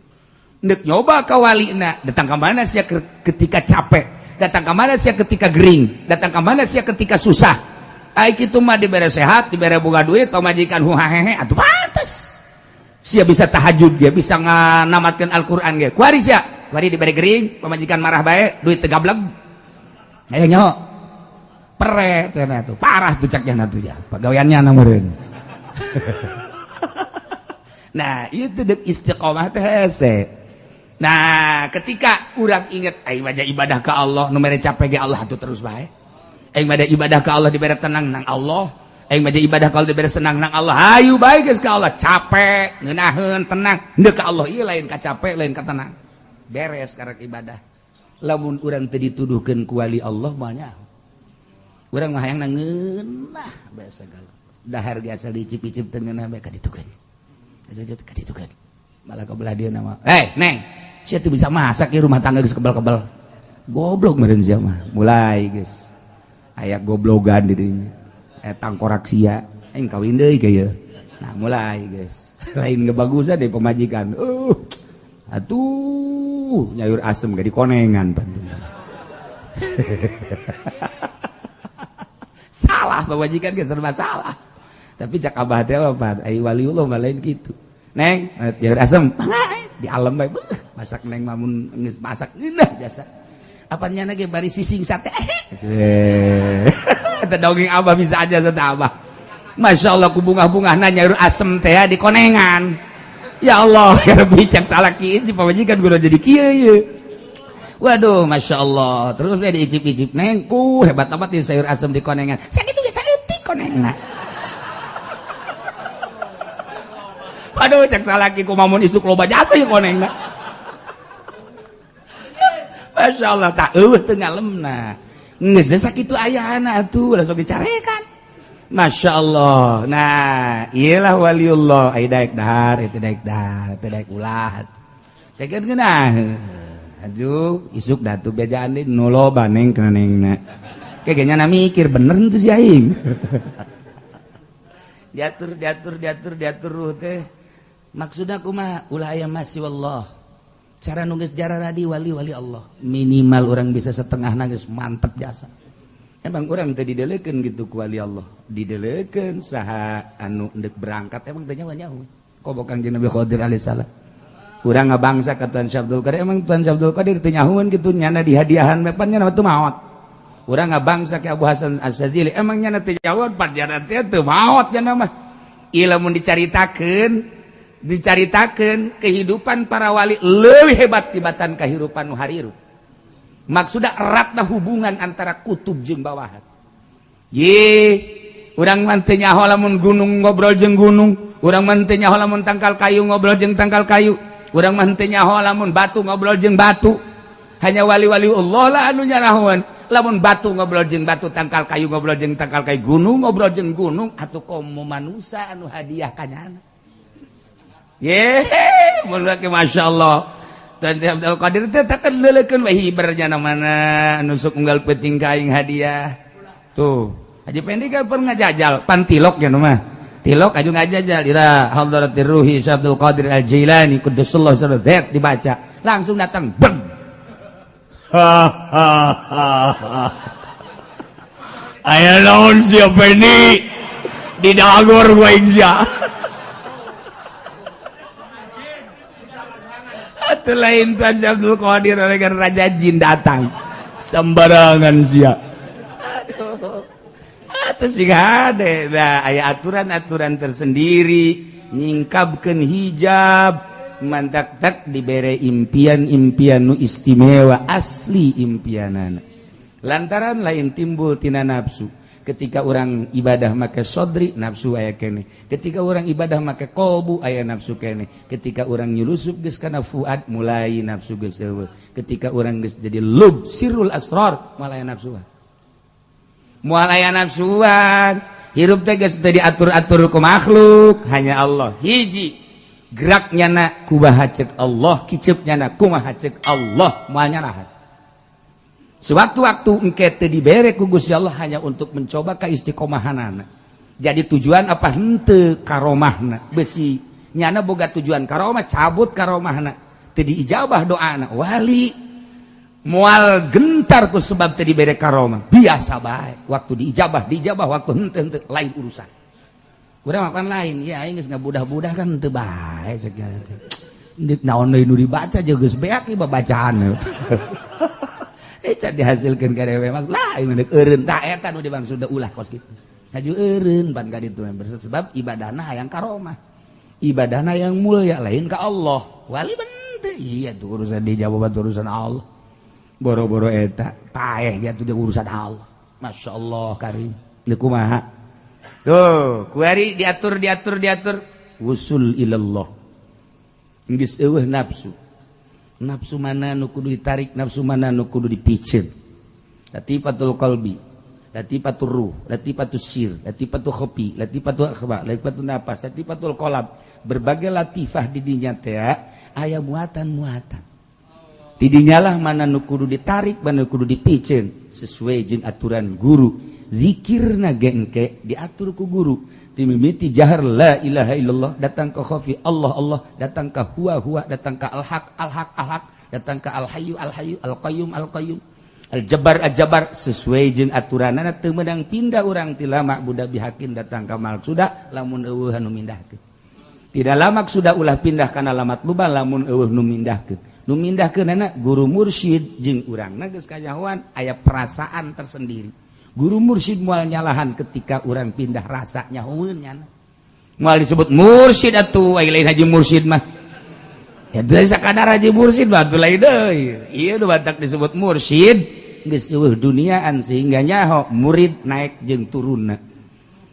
Ndek nyoba ka walina datang ka mana sia ketika capek, datang ka mana sia ketika gering, datang ka mana sia ketika susah. Ai kitu mah dibere sehat, dibere boga duit, pamajikan huhahehe atuh pantes. Sia bisa tahajud dia bisa nganamatkeun Al-Qur'an ge. Kuari sia, kuari dibere gering, pamajikan marah bae, duit teu gablek. Ayo nyaho. Pere teh tuh, parah tuh caknya tuh ya. Pagaweannya na meureun. Nah, itu dek istiqomah teh hese. Nah, ketika urang inget aing wajah ibadah ka Allah, nu mere capek ge Allah atuh terus bae. Aing mah ibadah ka Allah dibere tenang nang Allah. Aing mah ibadah ka Allah dibere senang nang Allah. Hayu bae geus ka Allah, capek, ngeunaheun, tenang. Henteu ka Allah ieu lain ka capek, lain ka tenang. Beres karek ibadah. Lamun urang teu dituduhkeun ku wali Allah moal nyaho. Urang mah hayang ngeunah bae sagala. Dahar ge asal dicip-icip teu ngeunah bae ka ditu kan. Ka ditu kan. Malah ka belah dia nama. Eh, Neng, sia teu bisa masak ya rumah tangga geus kebal-kebal. Goblok meureun sia mah. Mulai geus. Aya goblogan di dinya. Tangkorak sia, aing kawin deui ka ieu. Nah, mulai geus. Lain ngebagusan deh pemajikan. Atuh nyayur asem ge dikonengan pantu. Salah pemajikan ge serba salah. Tapi cak abah teh apa? Ai waliullah mah lain kitu. Neng, nyayur asem, mangga di alam bae. Masak neng mah mun geus masak ngeunah jasa. Apa nyana ge bari sising sate. Eta dongeng abah bisa aja sate abah. Masya Allah ku bungah-bungahna nyayur asem teh di konengan. Ya Allah, ya Rabbi cak salah kieu si pamajikan gua jadi kieu ieu. Waduh, Masya Allah. Terus dia diicip-icip neng, ku hebat amat ieu sayur asem di konengan. Sakitu ge saeutik konengna. Waduh, cak salaki ku mamun isuk loba jasa ieu konengna. Masya Allah, tak eueuh teu ngalemna. Geus sakitu ayana atuh langsung dicarekan. Masya Allah. Nah, iyalah waliullah. Ai daek dahar, itu daek dahar, itu daek ulah. Cekeun geunah. Aduh, isuk datu bejaan deui nu loba neng kana nengna. Kayaknya na mikir bener henteu si aing. Diatur diatur diatur diatur ruh teh. Maksudna kumaha? Ulah aya masih wallah. Cara nunggu sejarah tadi wali-wali Allah. Minimal orang bisa setengah nangis mantep jasa. Emang orang tadi didelekeun gitu ku wali Allah. Didelekeun saha anu endek berangkat emang teh nyawa-nyawa. Komo Kangjeng Nabi Khidir alaihissalam. Urang ngabangsa ka Tuan Syekh Abdul Qadir, emang Tuan Syekh Abdul Qadir teu nyahueun kitu nyana dihadiahan mepan nyana teu maot. Urang ngabangsa ka Abu Hasan Asy-Syadzili, emang nyana teu nyahueun pan nyana teh teu maot nyana mah. Ieu lamun dicaritakeun kehidupan para wali leuwih hebat tibatan kehidupan nu hariru. Maksudna eratna hubungan antara kutub jeung bawahan. Ye, urang mah teu nyaho lamun gunung ngobrol jeung gunung, urang mah teu nyaho lamun tangkal kayu ngobrol jeung tangkal kayu, urang mah teu nyaho lamun batu ngobrol jeung batu. Hanya wali-wali Allah lah anu nyarahoan. Lamun batu ngobrol jeung batu, tangkal kayu ngobrol jeung tangkal kayu, gunung ngobrol jeung gunung, atuh komo manusa anu hadiah kanyana. Ye, mun Masya Allah. Tuan Abdul Qadir teh takkan leulekeun we hibernya mana anu sok unggal peuting ka aing hadiah. Tuh, Haji Pendi kan pernah ngajajal pantilok ya mah. Tilok aju ngajajal ila hadratir ruhi Syekh Abdul Qadir Al-Jailani quddasallahu sirrahu, dibaca. Langsung datang beng. Ha ha ha. Aya naon sia, Pendi? Di dagor gua aing sia. Atuh lain Tuan Abdul Qadir, raja jin datang. Sembarangan sia. Aduh. Atuh sing hade. Nah, aya aturan-aturan tersendiri nyingkabkeun hijab, mantak tak dibere impian-impian nu istimewa, asli impianana. Lantaran lain timbul tina nafsu. Ketika orang ibadah make sodri, nafsu aya kene. Ketika orang ibadah make kolbu, aya nafsu kene. Ketika orang nyulusup geus kana fuad, mulai nafsu geus eueuh. Ketika orang geus jadi lub sirrul asrar, moal aya nafsuan, moal aya nafsuan. Hirup teh geus teu diatur-atur ku makhluk, hanya Allah. Hiji geraknya na kumaha cek Allah, kiceupnya na kumaha cek Allah, moal nyarahan. Sewaktu-waktu engke teu dibere ku Gusti Allah hanya untuk mencoba keistiqomahanana. Jadi tujuan apa henteu karomahna? Besi nyana boga tujuan karomah, cabut karomahna. Teu diijabah doana. Wali moal gentar ku sebab teu dibere karomah. Biasa bae. Waktu diijabah, diijabah, waktu henteu henteu lain urusan. Urang makan lain, ya aing geus ngabudah-budah kan henteu bae cek teh. Naon deui nu dibaca jeung geus beak ieu bacaan. Can dihasilkan ka dewe mah lah aing deuk eureun tah eta nu dimaksud ulah kos kitu. Haju eureun pan ka ditu sebab ibadahna hayang karomah. Ibadahna yang mulia lain ka Allah. Wali bente iya tuh urusan dijawab urusan Allah. Boro-boro eta paeh dia tuh urusan Allah. Masya Allah karim. Deuk kumaha? Tuh, kuari diatur diatur diatur wusul ilallah. Geus eueuh nafsu. Nafsu mana nu kudu ditarik, nafsu mana nu kudu dipiceun. Latifatul qalbi, latifatul ruh, latifatul sir, latifatul khafi, latifatul akhfa, latifatul nafas, latifatul qalb. Berbagai latifah di dinya teh aya muatan-muatan. Ti dinya lah mana nu kudu ditarik, mana nu kudu dipiceun sesuai jeung aturan guru. Zikirna ge engke diatur ku guru. Timimiti jahar la ilaha illallah, datang ke khafi Allah Allah, datang ke huwa huwa, datang ke al-haq al-haq al-haq, datang ke al-hayyu al-hayyu, al-qayyum al-qayyum, al-jabbar al-jabbar, sesuai jeung aturanana. Teu meunang pindah urang ti lama budak bihakin datang ka sudah lamun eueuh anu mindahkeun. Tidak lama sudah ulah pindah kana lamat luba lamun eueuh nu mindahkeun. Nu mindahkeunana guru mursyid jeung urangna geus kanyahoan aya perasaan tersendiri. Guru mursyid moal nyalahan ketika orang pindah rasa nyahoeun nyana. Moal disebut mursyid atuh, ai lain haji mursyid mah. Ya teu sakadar haji mursyid mah atuh lain deui. Ieu nu batak disebut mursyid geus eueuh duniaan sehingga nyaho murid naik jeung turunna.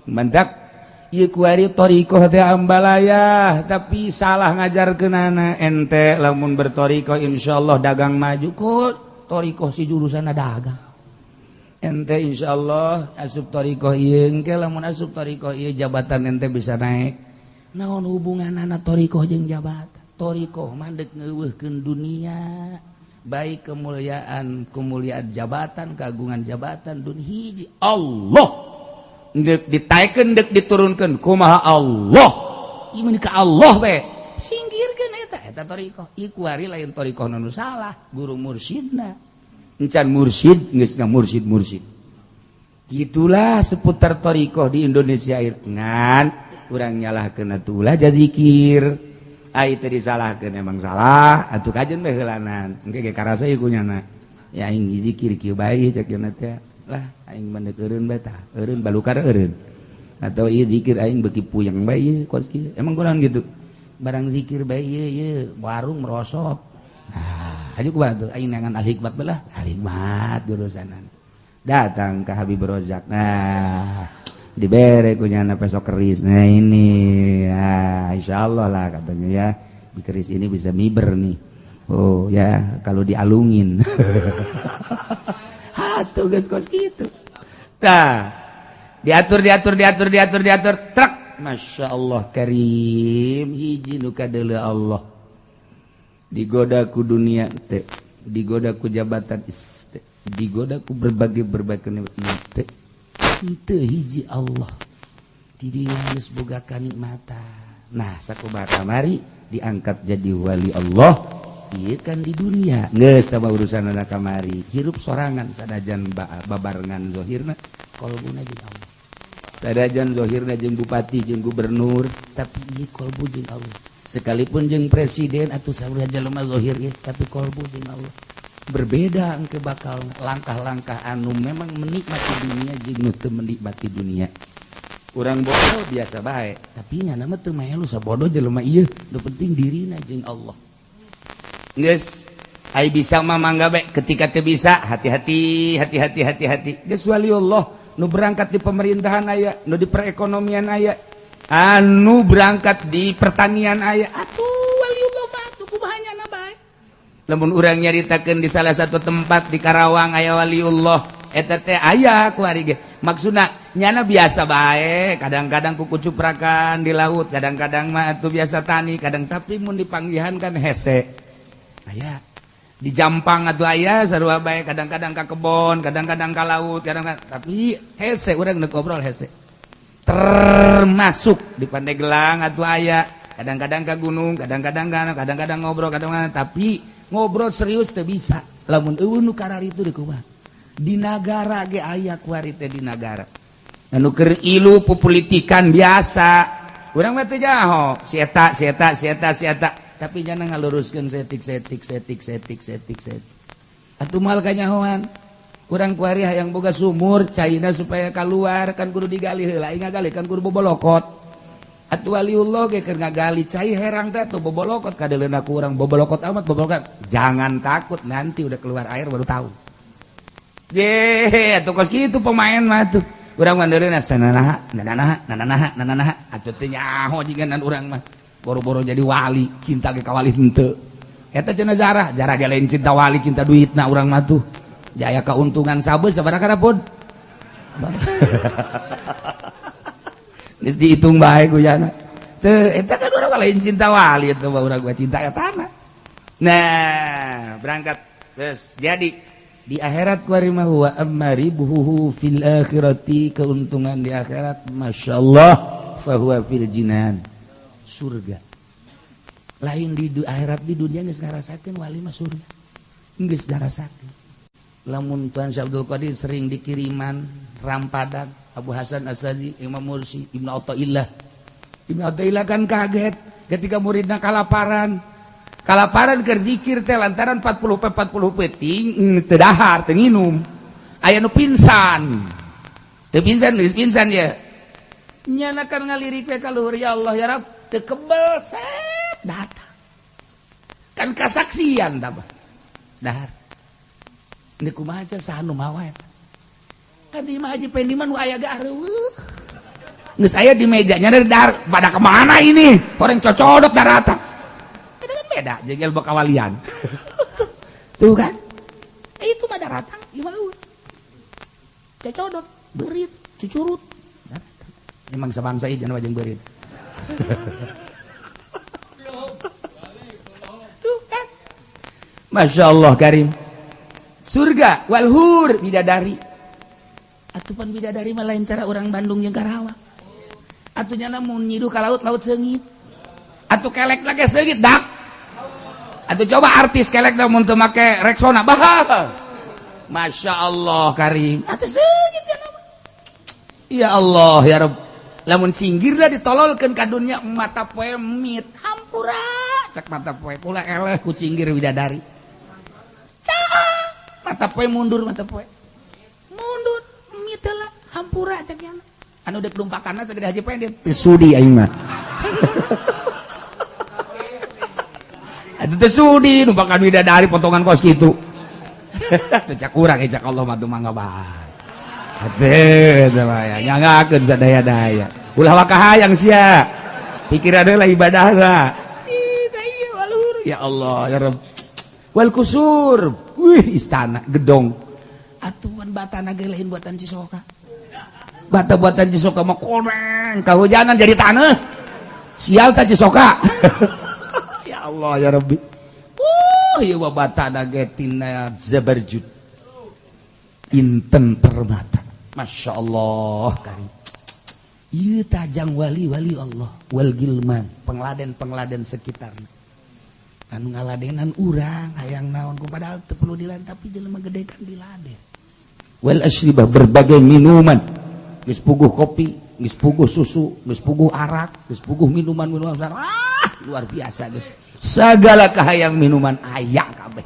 Mantak ieu kuari thariqah teh ambalayah tapi salah ngajarkeunana. Ente lamun berthariqah insyaallah dagang maju, kok thariqah si jurusanna dagang. Ente insyaallah asup thariqah ieu, engke lamun asup thariqah ieu jabatan ente bisa naik. Naon hubunganana thariqah jeung jabatan? Thariqah mah deuk ngeuweuhkeun dunia, baik kemuliaan kemuliaan jabatan, keagungan jabatan dun hiji Allah. Deuk ditaekeun deuk diturunkeun kumaha Allah. Ieu mah ka Allah we. Singkirkeun eta eta thariqah. Ieu kuari lain thariqah nu salah, guru mursyidna. Encan mursyid geus mursyid mursyid. Gitulah seputar thariqah di Indonesia ngan urang nyalahkeun atuh ulah jazikir. Ai teu disalahkeun emang salah atuh kajen bae heulanan. Engke ge karasa ieu kunyana. Ya aing zikir kieu bae cek cenah teh. Lah aing mah deuk eureun bae tah, eureun balukar eureun. Atau ieu zikir aing beuki puyeng bae ieu kos kieu. Emang kurang gitu. Barang zikir bae ieu ieu warung merosot. Nah, aja kumaha tuh aing neangan al-hikmat belah, al-hikmat jurusanan. Datang ke Habib Rozak. Nah, dibere kunyana pesok keris. Nah ini, ya, insyaallah lah katanya ya. Di keris ini bisa miber nih. Oh ya, kalau dialungin. Atuh geus kos kitu. Tah, diatur diatur diatur diatur diatur truk. Masya Allah karim, hiji nu kadeuleu Allah. Digoda ku dunia teh, digoda ku jabatan teh, digoda ku berbagai-berbagai nikmat teh. Teu hiji Allah. Di dinya geus boga kanikmatan. Nah, sakumaha kamari diangkat jadi wali Allah. Ieu kan di dunia geus sama urusan anak kamari. Hirup sorangan sanajan babarengan zahirna, kolbuna jeung Allah. Sanajan zahirna jeung bupati jeung gubernur, tapi ieu kolbu jeung Allah. Sekalipun jeung presiden atau saurah jelema zahir ieu, tapi kolbu jeung Allah. Berbeda engke bakal langkah-langkah anu memang menikmati dunia jeung nu teu menikmati dunia. Urang bodoh biasa bae, tapi nya mah teu melu sabodoh jelema ieu, nu penting dirina jeung Allah. Geus, ai bisa mah mangga bae, ketika teu bisa hati-hati hati-hati hati-hati. Geus wali Allah nu berangkat di pemerintahan aya, nu di perekonomian aya, anu berangkat di pertanian aya. Atuh waliullah mah atuh kumaha nyana bae. Lamun urang nyaritakeun di salah satu tempat di Karawang aya waliullah, eta teh aya kuari ge. Maksudna nyana biasa bae, kadang-kadang kuku cuprakan di laut, kadang-kadang mah atuh biasa tani, kadang tapi mun dipanggihan kan hese. Aya di Jampang atuh aya sarua bae, kadang-kadang ka kebon, kadang-kadang ka laut, kadang-kadang tapi hese urang neuk ngobrol hese. Termasuk di Pandeglang atuh aya, kadang-kadang ka gunung, kadang-kadang kadang-kadang ngobrol, kadang-kadang tapi ngobrol serius teu bisa. Lamun eueuh nu kararitu deui kumaha? Di nagara ge aya kuari teh di nagara. Anu keur ilu pupolitikan biasa. Urang mah teu jaho, si eta si eta si eta si eta, tapi jangan ngaluruskeun setik setik setik setik setik setik. Atuh moal kanyahoan. Urang kuari hayang boga sumur caina supaya keluar kan kudu digali heula, aing ngagali kan kudu bobolokot. Atuh waliullah ge keur ngagali cai herang teh atuh bobolokot kadeuleuna ku urang bobolokot amat bobolokot. Jangan takut, nanti udah keluar air baru tahu. Ye, atuh kos kitu pemain mah tuh. Urang mah deuleuna sananaha, nananaha, nananaha, nananaha. Atuh teu nyaho jiganan urang mah. Boro-boro jadi wali, cinta ge ka wali henteu. Eta cenah jarah, jarah ge lain cinta wali, cinta duitna urang mah tuh. Jaya keuntungan sabeus sabaraha pun. Geus dihitung bae ku jana. Teu eta kan urang lain cinta wali eta mah urang gua cinta etana. Nah, berangkat. Terus jadi di akhirat kuari mah wa amaribuhu fil akhirati, keuntungan di akhirat masyaallah fahuwa fil jinan, surga. Lain di akhirat, di dunia geus ngarasakeun wali mah surga. Geus ngarasakeun. Lamun Tuan Syekh Abdul Qadir sering dikiriman rampadan Abu Hasan Asadi, Imam Mursi, Ibnu Athaillah. Ibnu Athaillah kan kaget ketika muridna kalaparan. Kalaparan keur zikir teh lantaran 40 peuting teu dahar, teu nginum. Aya nu pingsan. Teu pingsan, geus pingsan ya. Nyana kan ngalirik we ka luhur, ya Allah ya Rabb, teu kebel set datang. Kan kasaksian tah dahar. Ini kumaha saha nu mawa eta? Kan di imah Haji Pendi mah nu aya ge areueuh. Geus aya di mejanya dari dahar, pada kemana ini? Orang cocodok daratan. Itu kan beda jeung ilmu kawalian. Tuh kan? Itu mah daratang imah eueuh. Cocodok, beurit, cucurut. Emang sabangsa ieu jangan jeung beurit. Tuh kan? Masya Allah karim. Surga walhur bidadari. Atupan bidadari mah lain cara orang Bandung jeung Karawang. Atuh nyana mun nyiduh ka laut, laut seungit. Atuh kelek lagi seungit dak. Atuh coba artis kelek da mun teu make Rexona bah. Masya Allah karim. Atuh seungit nyana mah. Ya Allah ya Rabb. Lamun cinggirlah ditololkeun ka dunya mata poe mit hampura cek mata poe kula eleh ku cinggir bidadari. Mata poe mundur, mata poe mundur mit heula hampura cek nyana. Anu dek lumpakanna sagede Haji Pendit teu sudi aing mah. Atuh teu sudi numpakan bidadari potongan kos kitu. Teu cak urang cak Allah mah teu mangga bae. Atuh teh mah ya nyangakeun sadaya-daya. Ulah waka hayang sia. Pikiran heula ibadahna. Ih teh ieu walur. Ya Allah ya Rabb. Wal kusur. Wih istana gedong. Atuh batana ge lain buatan Cisoka. Bata buatan Cisoka mah koneng kahujanan jadi tanah. Sial ta Cisoka. Ya Allah ya Rabbi. Ieu mah batana ge tina zabarjud. Inten permata. Masya Allah karim. Ieu tajang wali-wali Allah wal gilman, pengladen-pengladen sekitarna. Anu ngaladenan urang hayang naon ku padahal teu perlu diladen tapi jelema gede kan diladen. Wal asyribah berbagai minuman. Geus puguh kopi, geus puguh susu, geus puguh arak, geus puguh minuman-minuman. Ah, luar biasa geus. Segala kahayang minuman aya kabeh.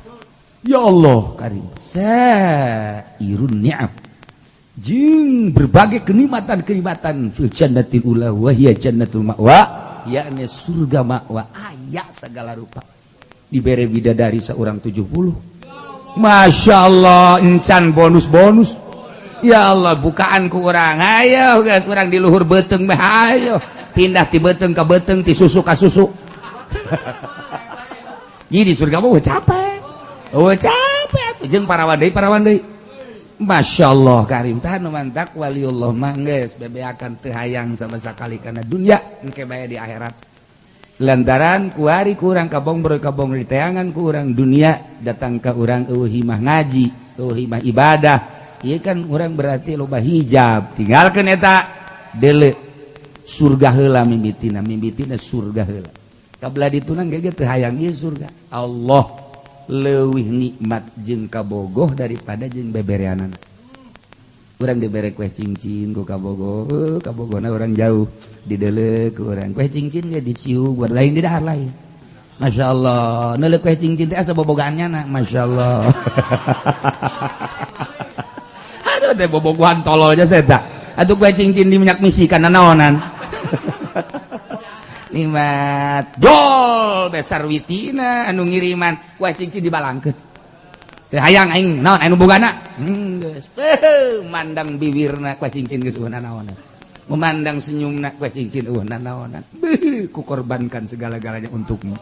Ya Allah karim. Sairun ni'am. Jeung berbagai kenikmatan-kenikmatan fil jannatil ula wa hiya jannatul ma'wa, yakni surga ma'wa aya segala rupa. Dibere bidadari seorang 70. Masya Allah, encan bonus-bonus. Ya Allah, bukaan ku urang. Ayo guys, urang di luhur beuteung mah ayo. Pindah ti beuteung ka beuteung, ti susu ka susu. Jadi di surga mah capek. Oh capek atuh jeung parawan deui. Masya Allah karim tah nu mantak waliullah mah geus bebeakan teu hayang sama sakali kana dunya engke bae di akhirat. Lantaran kuari kurang kabong kabong di teangan kurang dunia datang ke urang eueuh himah ngaji, eueuh himah ibadah. Ieu kan urang berarti loba hijab. Tinggalkeun eta deuleu surga heula mimitina, mimitina surga heula. Kabla ditunang ge teu hayang ieu surga. Allah leuwih nikmat jeung kabogoh daripada jeung bebereanana. Urang dibere kue cincin ku kabogoh, kabogona urang jauh dideuleu ku urang kue cincin ge dicium buat lain di dahar lain. Masya Allah, neuleuh kue cincin teh asa bobogaannya na, Masya Allah. Aduh teh bobogohan tololnya saya tak. Atuh kue cincin di minyak misi kana naonan. Nikmat jol besar witina anu ngiriman kue cincin dibalangkeun. Teu hayang aing naon anu bogana? Geus. Mandang bibirna kue cincin geus eueuh naonan. Memandang senyumna kue cincin eueuh naonan. Beuh, ku korbankan segala-galanya untukmu.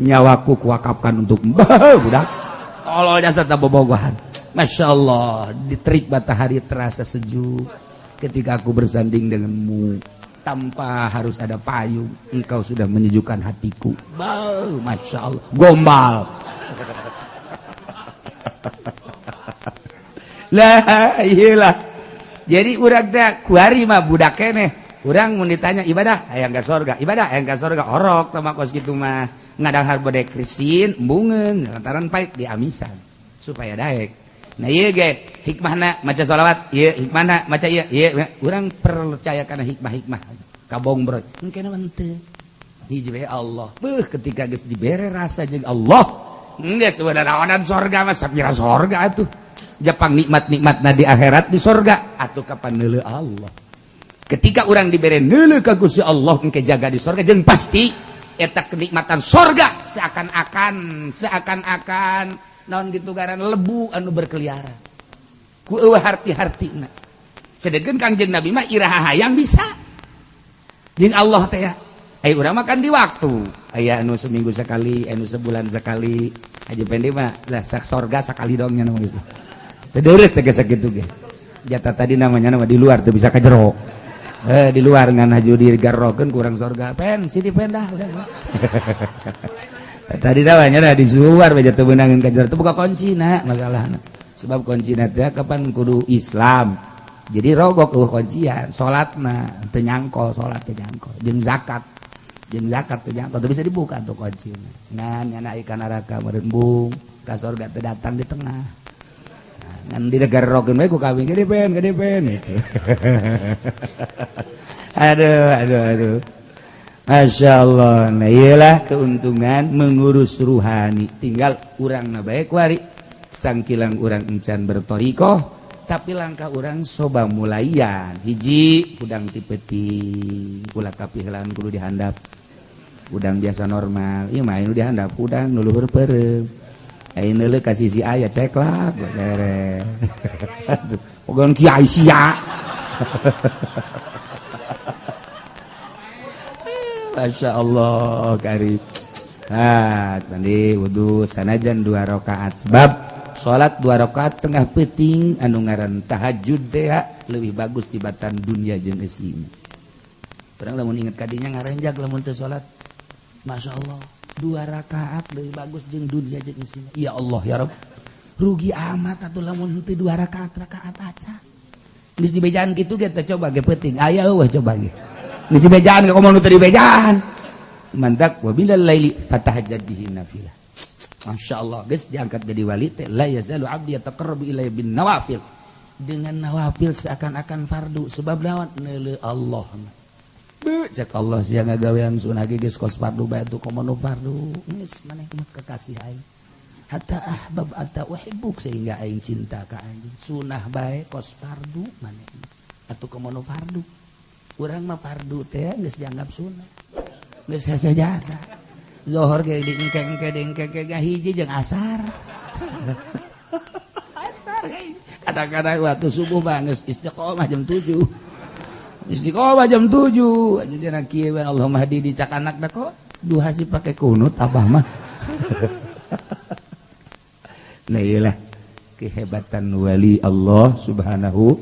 Nyawaku kuwakafkan untukmu. Budak. Tolol jasa ta bobogohan. Masya Allah, diterik matahari terasa sejuk ketika aku bersanding denganmu. Tanpa harus ada payung, engkau sudah menyejukkan hatiku. Beuh, Masya Allah, gombal. Lah, iyalah. Jadi urang teh kuari mah budak keneh. Urang mun ditanya ibadah hayang ka sorga, ibadah hayang ka sorga orok tah mah kos kitu mah. Ngadahar bodek krisin, embungeun lantaran pait diamisan supaya daek. Nah ieu ge hikmahna maca sholawat, ieu hikmahna maca ieu, ieu urang percaya kana hikmah-hikmah. Kabong bro, engke mah henteu. Hiji we Allah. Beuh ketika geus dibere rasa jeung Allah, geus naonan sorga mah sapira sorga atuh. Japang nikmat-nikmatna di akhirat di sorga atuh kapan neuleuh Allah. Ketika urang dibere neuleuh ka Gusti Allah engke jaga di sorga jeung pasti eta kenikmatan sorga seakan-akan naon gitu garan lebu anu berkeliaran ku eueuh harti-hartina. Sedengkeun Kangjeng Nabi mah iraha hayang bisa jeung Allah teh ya. Aya urang mah kan di waktu aya anu seminggu sekali, anu sebulan sekali. Haji Pendi mah lah sorga sekali dong nya geus. Teu deures teh geus sakitu ge. Jatah tadi namanya nama di luar tuh bisa ka jero. Di luar ngan haju digarrokeun kurang sorga. Pen sini pen dah udah. Tadi namanya dah di luar bae teu beunangeun ka jero teu buka kuncina masalahna. Sebab kuncina teh kapan kudu Islam. Jadi rogok eueuh kuncian, salatna teu nyangkol, salat teu nyangkol, jeung zakat. Jeung zakat teu nyangkol, teu bisa dibuka tuh kuncina. Ngan nyana ikan neraka merembung, ka sorga teu datang di tengah. Ngan digarrokeun we ku kawin gede pen gitu. Aduh aduh aduh. Masya Allah. Nah iyalah keuntungan mengurus ruhani. Tinggal urang na bae kuari. Sangkilang urang encan bertorikoh, tapi langkah urang soba mulaian. Hiji udang ti peuting, ulah kapihelaan kudu dihandap. Udang biasa normal, ieu mah anu dihandap udang nu luhur peureum. Ayeuna neuleuh ka sisi aya ceklak beres. Pogon kiai sia. Masya Allah karim. Ah, mandi wudu sanajan 2 rakaat sebab Salat 2 rakaat tengah peuting anu ngaran tahajud teh leuwih bagus tibatan dunia jeung eusina. Urang lamun inget kadinya ngarenjag lamun teu salat. Masya Allah, 2 rakaat leuwih bagus jeung dunia jeung eusina. Ya Allah ya Rabb. Rugi amat atuh lamun teu 2 rakaat rakaat acan. Geus dibejaan kitu ge teh coba ge peuting. Aya eueuh coba ge. Geus dibejaan ge komo nu teu dibejaan. Mantak wa bilal laili fatahajjad bihi nafilah. Masya Allah, geus diangkat jadi wali teh la yazalu abdi yataqarrabu ilayya bin nawafil. Dengan nawafil seakan-akan fardu sebab lawan neuleuh Allah. Beuh, cek Allah sia ngagawean sunah ge geus kos fardu bae tuh komo nu fardu. Geus maneh mah kekasih aing. Hatta ahbab hatta uhibbuk, sehingga aing cinta ka anjeun. Sunah bae kos fardu maneh. Atuh komo nu fardu. Urang mah fardu teh geus dianggap sunah. Geus hese jasa. Zohor ge diengke-engke diengke-engke hiji jeung asar. Asar kadang-kadang waktu subuh mah geus istiqomah jam 7. Istiqomah jam 7. Jadi kieu we Allahumma hadi dicak anak da kok duha sih pake kunut abah mah. Nah iyalah kehebatan wali Allah Subhanahu